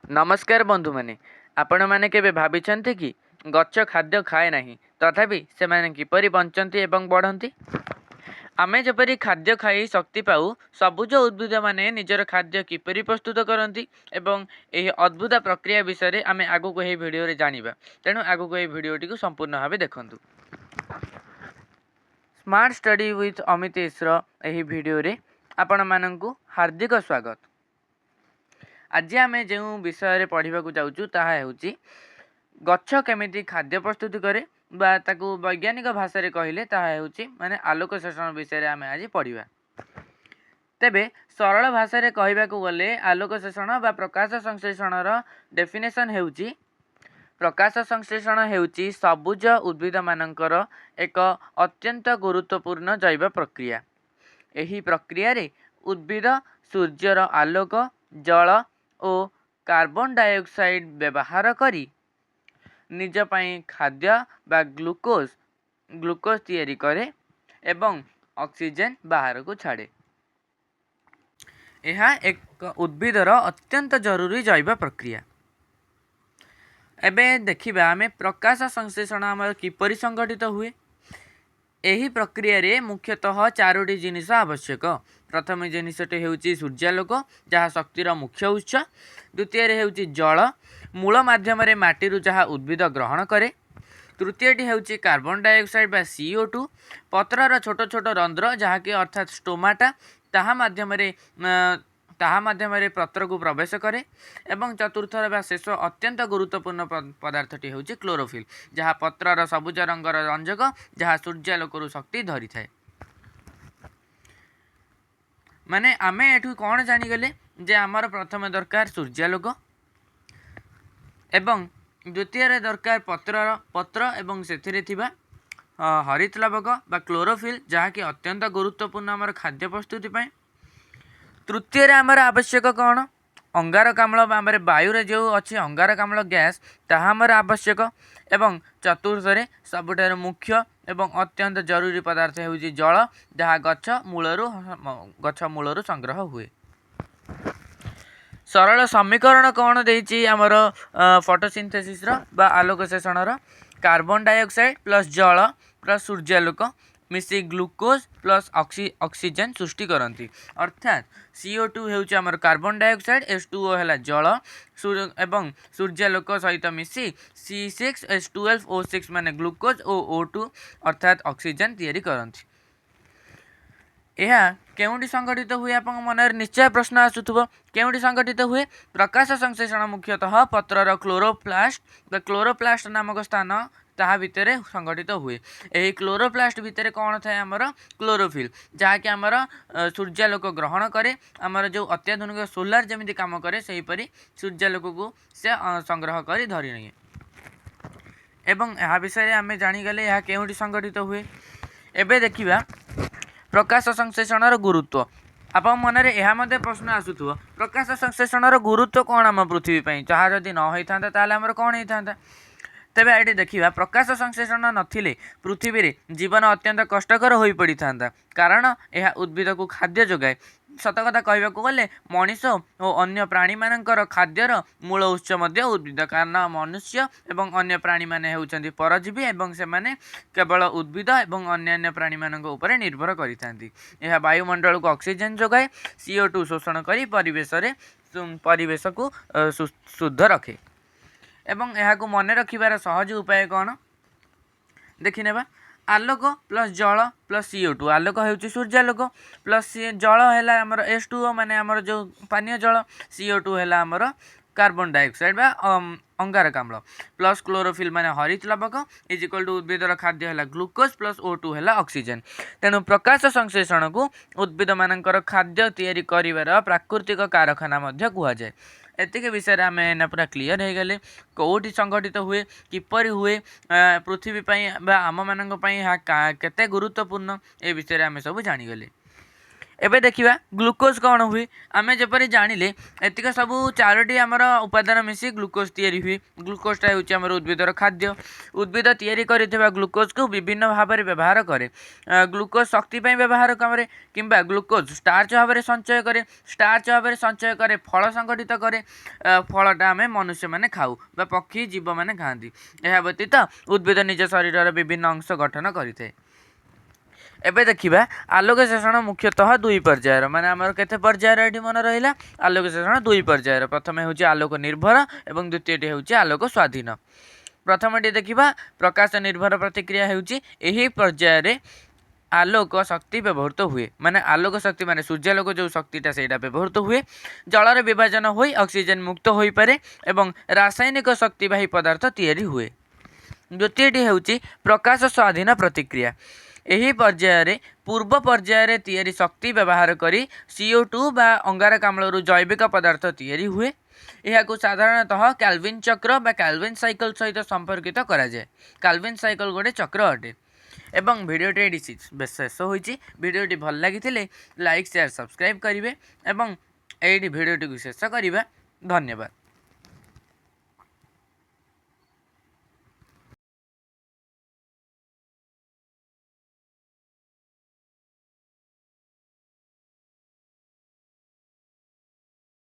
ନମସ୍କାର ବନ୍ଧୁମାନେ, ଆପଣମାନେ କେବେ ଭାବିଛନ୍ତି କି ଗଛ ଖାଦ୍ୟ ଖାଏ ନାହିଁ, ତଥାପି ସେମାନେ କିପରି ବଞ୍ଚନ୍ତି ଏବଂ ବଢ଼ନ୍ତି? ଆମେ ଯେପରି ଖାଦ୍ୟ ଖାଇ ଶକ୍ତି ପାଉ, ସବୁଜ ଉଦ୍ଭିଦମାନେ ନିଜର ଖାଦ୍ୟ କିପରି ପ୍ରସ୍ତୁତ କରନ୍ତି ଏବଂ ଏହି ଅଦ୍ଭୁତ ପ୍ରକ୍ରିୟା ବିଷୟରେ ଆମେ ଆଗକୁ ଏହି ଭିଡ଼ିଓରେ ଜାଣିବା। ତେଣୁ ଆଗକୁ ଏହି ଭିଡ଼ିଓଟିକୁ ସମ୍ପୂର୍ଣ୍ଣ ଭାବେ ଦେଖନ୍ତୁ। ସ୍ମାର୍ଟ ଷ୍ଟଡି ୱିଥ୍ ଅମିତେଶର ଏହି ଭିଡ଼ିଓରେ ଆପଣମାନଙ୍କୁ ହାର୍ଦ୍ଦିକ ସ୍ୱାଗତ। ଆଜି ଆମେ ଯେଉଁ ବିଷୟରେ ପଢ଼ିବାକୁ ଯାଉଛୁ, ତାହା ହେଉଛି ଗଛ କେମିତି ଖାଦ୍ୟ ପ୍ରସ୍ତୁତି କରେ ବା ତାକୁ ବୈଜ୍ଞାନିକ ଭାଷାରେ କହିଲେ ତାହା ହେଉଛି ମାନେ ଆଲୋକ ଶୋଷଣ ବିଷୟରେ ଆମେ ଆଜି ପଢ଼ିବା। ତେବେ ସରଳ ଭାଷାରେ କହିବାକୁ ଗଲେ, ଆଲୋକ ଶୋଷଣ ବା ପ୍ରକାଶ ସଂଶ୍ଳେଷଣର ଡେଫିନେସନ୍ ହେଉଛି, ପ୍ରକାଶ ସଂଶ୍ଳେଷଣ ହେଉଛି ସବୁଜ ଉଦ୍ଭିଦମାନଙ୍କର ଏକ ଅତ୍ୟନ୍ତ ଗୁରୁତ୍ୱପୂର୍ଣ୍ଣ ଜୈବ ପ୍ରକ୍ରିୟା। ଏହି ପ୍ରକ୍ରିୟାରେ ଉଦ୍ଭିଦ ସୂର୍ଯ୍ୟର ଆଲୋକ, ଜଳ ଓ କାର୍ବନ ଡାଇଅକ୍ସାଇଡ୍ ବ୍ୟବହାର କରି ନିଜ ପାଇଁ ଖାଦ୍ୟ ବା ଗ୍ଲୁକୋଜ୍ ତିଆରି କରେ ଏବଂ ଅକ୍ସିଜେନ୍ ବାହାରକୁ ଛାଡ଼େ। ଏହା ଏକ ଉଦ୍ଭିଦର ଅତ୍ୟନ୍ତ ଜରୁରୀ ଜୈବ ପ୍ରକ୍ରିୟା। ଏବେ ଦେଖିବା ଆମେ ପ୍ରକାଶ ସଂଶ୍ଳେଷଣ ଆମର କିପରି ସଂଗଠିତ ହୁଏ। ଏହି ପ୍ରକ୍ରିୟାରେ ମୁଖ୍ୟତଃ ଚାରୋଟି ଜିନିଷ ଆବଶ୍ୟକ। ପ୍ରଥମ ଜିନିଷଟି ହେଉଛି ସୂର୍ଯ୍ୟାଲୋକ, ଯାହା ଶକ୍ତିର ମୁଖ୍ୟ ଉତ୍ସ। ଦ୍ୱିତୀୟରେ ହେଉଛି ଜଳ, ମୂଳ ମାଧ୍ୟମରେ ମାଟିରୁ ଯାହା ଉଦ୍ଭିଦ ଗ୍ରହଣ କରେ। ତୃତୀୟଟି ହେଉଛି କାର୍ବନ ଡାଇଅକ୍ସାଇଡ୍ ବା CO2, ପତ୍ରର ଛୋଟ ଛୋଟ ରନ୍ଧ୍ର, ଯାହାକି ଅର୍ଥାତ୍ ଷ୍ଟୋମାଟା, ତାହା ମାଧ୍ୟମରେ ପତ୍ରକୁ ପ୍ରବେଶ କରେ। ଏବଂ ଚତୁର୍ଥ ବା ଶେଷ ଅତ୍ୟନ୍ତ ଗୁରୁତ୍ୱପୂର୍ଣ୍ଣ ପଦାର୍ଥଟି ହେଉଛି କ୍ଲୋରୋଫିଲ୍, ଯାହା ପତ୍ରର ସବୁଜ ରଙ୍ଗର ରଞ୍ଜକ, ଯାହା ସୂର୍ଯ୍ୟାଲୋକରୁ ଶକ୍ତି ଧରିଥାଏ। ମାନେ ଆମେ ଏଠୁ କ'ଣ ଜାଣିଗଲେ ଯେ ଆମର ପ୍ରଥମେ ଦରକାର ସୂର୍ଯ୍ୟାଲୋକ ଏବଂ ଦ୍ୱିତୀୟରେ ଦରକାର ପତ୍ର ଏବଂ ସେଥିରେ ଥିବା ହରିତ ଲବକ ବା କ୍ଲୋରୋଫିଲ୍, ଯାହାକି ଅତ୍ୟନ୍ତ ଗୁରୁତ୍ୱପୂର୍ଣ୍ଣ ଆମର ଖାଦ୍ୟ ପ୍ରସ୍ତୁତି ପାଇଁ। ତୃତୀୟରେ ଆମର ଆବଶ୍ୟକ କ'ଣ? ଅଙ୍ଗାରକାମ୍ଳ ବା ଆମର ବାୟୁରେ ଯେଉଁ ଅଛି ଅଙ୍ଗାରକାମ୍ଳ ଗ୍ୟାସ୍, ତାହା ଆମର ଆବଶ୍ୟକ। ଏବଂ ଚତୁର୍ଥରେ ସବୁଠାରୁ ମୁଖ୍ୟ ଏବଂ ଅତ୍ୟନ୍ତ ଜରୁରୀ ପଦାର୍ଥ ହେଉଛି ଜଳ, ଯାହା ଗଛ ମୂଳରୁ ସଂଗ୍ରହ ହୁଏ। ସରଳ ସମୀକରଣ କ'ଣ ଦେଇଛି ଆମର ଫଟୋସିନ୍ଥେସିସ୍ର ବା ଆଲୋକ ଶୋଷଣର? କାର୍ବନ ଡାଇଅକ୍ସାଇଡ୍ ପ୍ଲସ୍ ଜଳ ପ୍ଲସ୍ ସୂର୍ଯ୍ୟାଲୋକ ମିଶି ଗ୍ଲୁକୋଜ୍ ପ୍ଲସ୍ ଅକ୍ସିଜେନ୍ ସୃଷ୍ଟି କରନ୍ତି। ଅର୍ଥାତ୍ CO2 ହେଉଛି ଆମର କାର୍ବନ ଡାଇଅକ୍ସାଇଡ୍, H2O ହେଲା ଜଳ ଏବଂ ସୂର୍ଯ୍ୟାଲୋକ ସହିତ ମିଶି C6H12O6 ମାନେ ଗ୍ଲୁକୋଜ୍ ଓ O2 ଅର୍ଥାତ୍ ଅକ୍ସିଜେନ୍ ତିଆରି କରନ୍ତି। ଏହା କେଉଁଠି ସଂଗଠିତ ହୁଏ? ଆପଣଙ୍କ ମନରେ ନିଶ୍ଚୟ ପ୍ରଶ୍ନ ଆସୁଥିବ, କେଉଁଠି ସଂଗଠିତ ହୁଏ? ପ୍ରକାଶ ସଂଶ୍ଳେଷଣ ମୁଖ୍ୟତଃ ପତ୍ରର କ୍ଲୋରୋପ୍ଲାଷ୍ଟ ବା କ୍ଲୋରୋପ୍ଲାଷ୍ଟ ନାମକ ସ୍ଥାନ, ତାହା ଭିତରେ ସଂଗଠିତ ହୁଏ। ଏହି କ୍ଲୋରୋପ୍ଲାଷ୍ଟ ଭିତରେ କ'ଣ ଥାଏ? ଆମର କ୍ଲୋରୋଫିଲ୍, ଯାହାକି ଆମର ସୂର୍ଯ୍ୟାଲୋକ ଗ୍ରହଣ କରେ। ଆମର ଯେଉଁ ଅତ୍ୟାଧୁନିକ ସୋଲାର ଯେମିତି କାମ କରେ, ସେହିପରି ସୂର୍ଯ୍ୟାଲୋକକୁ ସେ ସଂଗ୍ରହ କରି ଧରି ନିଏ। ଏବଂ ଏହା ବିଷୟରେ ଆମେ ଜାଣିଗଲେ ଏହା କେଉଁଠି ସଂଗଠିତ ହୁଏ। ଏବେ ଦେଖିବା ପ୍ରକାଶ ସଂଶ୍ଳେଷଣର ଗୁରୁତ୍ୱ। ଆପଣଙ୍କ ମନରେ ଏହା ମଧ୍ୟ ପ୍ରଶ୍ନ ଆସୁଥିବ, ପ୍ରକାଶ ସଂଶ୍ଳେଷଣର ଗୁରୁତ୍ୱ କ'ଣ ଆମ ପୃଥିବୀ ପାଇଁ? ଯାହା ଯଦି ନ ହେଇଥାନ୍ତା, ତାହେଲେ ଆମର କ'ଣ ହେଇଥାନ୍ତା? ତେବେ ଏଠି ଦେଖିବା, ପ୍ରକାଶ ସଂଶ୍ଳେଷଣ ନଥିଲେ ପୃଥିବୀରେ ଜୀବନ ଅତ୍ୟନ୍ତ କଷ୍ଟକର ହୋଇପଡ଼ିଥାନ୍ତା, କାରଣ ଏହା ଉଦ୍ଭିଦକୁ ଖାଦ୍ୟ ଯୋଗାଏ। ସତ କଥା କହିବାକୁ ଗଲେ, ମଣିଷ ଓ ଅନ୍ୟ ପ୍ରାଣୀମାନଙ୍କର ଖାଦ୍ୟର ମୂଳ ଉତ୍ସ ମଧ୍ୟ ଉଦ୍ଭିଦ, କାରଣ ମନୁଷ୍ୟ ଏବଂ ଅନ୍ୟ ପ୍ରାଣୀମାନେ ହେଉଛନ୍ତି ପରଜୀବୀ ଏବଂ ସେମାନେ କେବଳ ଉଦ୍ଭିଦ ଏବଂ ଅନ୍ୟାନ୍ୟ ପ୍ରାଣୀମାନଙ୍କ ଉପରେ ନିର୍ଭର କରିଥାନ୍ତି। ଏହା ବାୟୁମଣ୍ଡଳକୁ ଅକ୍ସିଜେନ୍ ଯୋଗାଏ, CO2 ଶୋଷଣ କରି ପରିବେଶକୁ ଶୁଦ୍ଧ ରଖେ। ଏବଂ ଏହାକୁ ମନେ ରଖିବାର ସହଜ ଉପାୟ କ'ଣ ଦେଖିନେବା। ଆଲୋକ ପ୍ଲସ୍ ଜଳ ପ୍ଲସ୍ CO2। ଆଲୋକ ହେଉଛି ସୂର୍ଯ୍ୟାଲୋକ, ପ୍ଲସ୍ ଜଳ ହେଲା ଆମର H2O, ମାନେ ଆମର ଯେଉଁ ପାନୀୟ ଜଳ। CO2 ହେଲା ଆମର କାର୍ବନ ଡାଇଅକ୍ସାଇଡ୍ ବା ଅଙ୍ଗାରକାମ୍ଳ, ପ୍ଲସ୍ କ୍ଲୋରୋଫିଲ୍ ମାନେ ହରିତ ଲବକ, is equal to ଉଦ୍ଭିଦର ଖାଦ୍ୟ ହେଲା ଗ୍ଲୁକୋଜ୍ ପ୍ଲସ୍ O2 ହେଲା ଅକ୍ସିଜେନ୍। ତେଣୁ ପ୍ରକାଶ ସଂଶ୍ଳେଷଣକୁ ଉଦ୍ଭିଦମାନଙ୍କର ଖାଦ୍ୟ ତିଆରି କରିବାର ପ୍ରାକୃତିକ କାରଖାନା ମଧ୍ୟ କୁହାଯାଏ। ଏତିକି ବିଷୟରେ ଆମେ ଏଇନା ପୁରା କ୍ଲିଅର୍ ହେଇଗଲେ, କେଉଁଠି ସଂଗଠିତ ହୁଏ, କିପରି ହୁଏ, ପୃଥିବୀ ପାଇଁ ବା ଆମମାନଙ୍କ ପାଇଁ ଏହା କେତେ ଗୁରୁତ୍ୱପୂର୍ଣ୍ଣ, ଏ ବିଷୟରେ ଆମେ ସବୁ ଜାଣିଗଲେ। ଏବେ ଦେଖିବା ଗ୍ଲୁକୋଜ୍ କ'ଣ ହୁଏ। ଆମେ ଯେପରି ଜାଣିଲେ, ଏତିକ ସବୁ ଚାରୋଟି ଆମର ଉପାଦାନ ମିଶି ଗ୍ଲୁକୋଜ୍ ତିଆରି ହୁଏ। ଗ୍ଲୁକୋଜ୍ଟା ହେଉଛି ଆମର ଉଦ୍ଭିଦର ଖାଦ୍ୟ। ଉଦ୍ଭିଦ ତିଆରି କରିଥିବା ଗ୍ଲୁକୋଜ୍କୁ ବିଭିନ୍ନ ଭାବରେ ବ୍ୟବହାର କରେ। ଗ୍ଲୁକୋଜ୍ ଶକ୍ତି ପାଇଁ ବ୍ୟବହାର କରେ କିମ୍ବା ଗ୍ଲୁକୋଜ୍ ଷ୍ଟାର୍ଚ ଭାବରେ ସଞ୍ଚୟ କରେ। ଷ୍ଟାର୍ଚ ଭାବରେ ସଞ୍ଚୟ କରେ, ଫଳ ସଂଗଠିତ କରେ। ଫଳଟା ଆମେ ମନୁଷ୍ୟମାନେ ଖାଉ ବା ପକ୍ଷୀ ଜୀବମାନେ ଖାଆନ୍ତି। ଏହା ବ୍ୟତୀତ ଉଦ୍ଭିଦ ନିଜ ଶରୀରର ବିଭିନ୍ନ ଅଂଶ ଗଠନ କରିଥାଏ। ଏବେ ଦେଖିବା, ଆଲୋକ ଶୋଷଣ ମୁଖ୍ୟତଃ ଦୁଇ ପର୍ଯ୍ୟାୟର। ମାନେ ଆମର କେତେ ପର୍ଯ୍ୟାୟର? ଏଠି ମନେ ରହିଲା, ଆଲୋକ ଶୋଷଣ ଦୁଇ ପର୍ଯ୍ୟାୟର। ପ୍ରଥମେ ହେଉଛି ଆଲୋକ ନିର୍ଭର ଏବଂ ଦ୍ୱିତୀୟଟି ହେଉଛି ଆଲୋକ ସ୍ୱାଧୀନ। ପ୍ରଥମଟି ଦେଖିବା, ପ୍ରକାଶ ନିର୍ଭର ପ୍ରତିକ୍ରିୟା ହେଉଛି ଏହି ପର୍ଯ୍ୟାୟରେ ଆଲୋକ ଶକ୍ତି ବ୍ୟବହୃତ ହୁଏ। ମାନେ ଆଲୋକ ଶକ୍ତି ମାନେ ସୂର୍ଯ୍ୟାଲୋକ ଯେଉଁ ଶକ୍ତିଟା, ସେଇଟା ବ୍ୟବହୃତ ହୁଏ। ଜଳର ବିଭାଜନ ହୋଇ ଅକ୍ସିଜେନ୍ ମୁକ୍ତ ହୋଇପାରେ ଏବଂ ରାସାୟନିକ ଶକ୍ତିବାହୀ ପଦାର୍ଥ ତିଆରି ହୁଏ। ଦ୍ୱିତୀୟଟି ହେଉଛି ପ୍ରକାଶ ସ୍ୱାଧୀନ ପ୍ରତିକ୍ରିୟା। ଏହି ପର୍ଯ୍ୟାୟରେ ପୂର୍ବ ପର୍ଯ୍ୟାୟରେ ତିଆରି ଶକ୍ତି ବ୍ୟବହାର କରି CO2 ବା ଅଙ୍ଗାରକାମ୍ଳରୁ ଜୈବିକ ପଦାର୍ଥ ତିଆରି ହୁଏ। ଏହାକୁ ସାଧାରଣତଃ କାଲଭିନ୍ ଚକ୍ର ବା କାଲଭିନ୍ ସାଇକେଲ ସହିତ ସମ୍ପର୍କିତ କରାଯାଏ। କାଲଭିନ୍ ସାଇକେଲ ଗୋଟେ ଚକ୍ର ଅଟେ। ଏବଂ ଭିଡ଼ିଓଟି ଏଇଠି ଶେଷ ହୋଇଛି। ଭିଡ଼ିଓଟି ଭଲ ଲାଗିଥିଲେ ଲାଇକ୍, ସେୟାର, ସବସ୍କ୍ରାଇବ୍ କରିବେ ଏବଂ ଏଇଠି ଭିଡ଼ିଓଟିକୁ ଶେଷ କରିବା। ଧନ୍ୟବାଦ।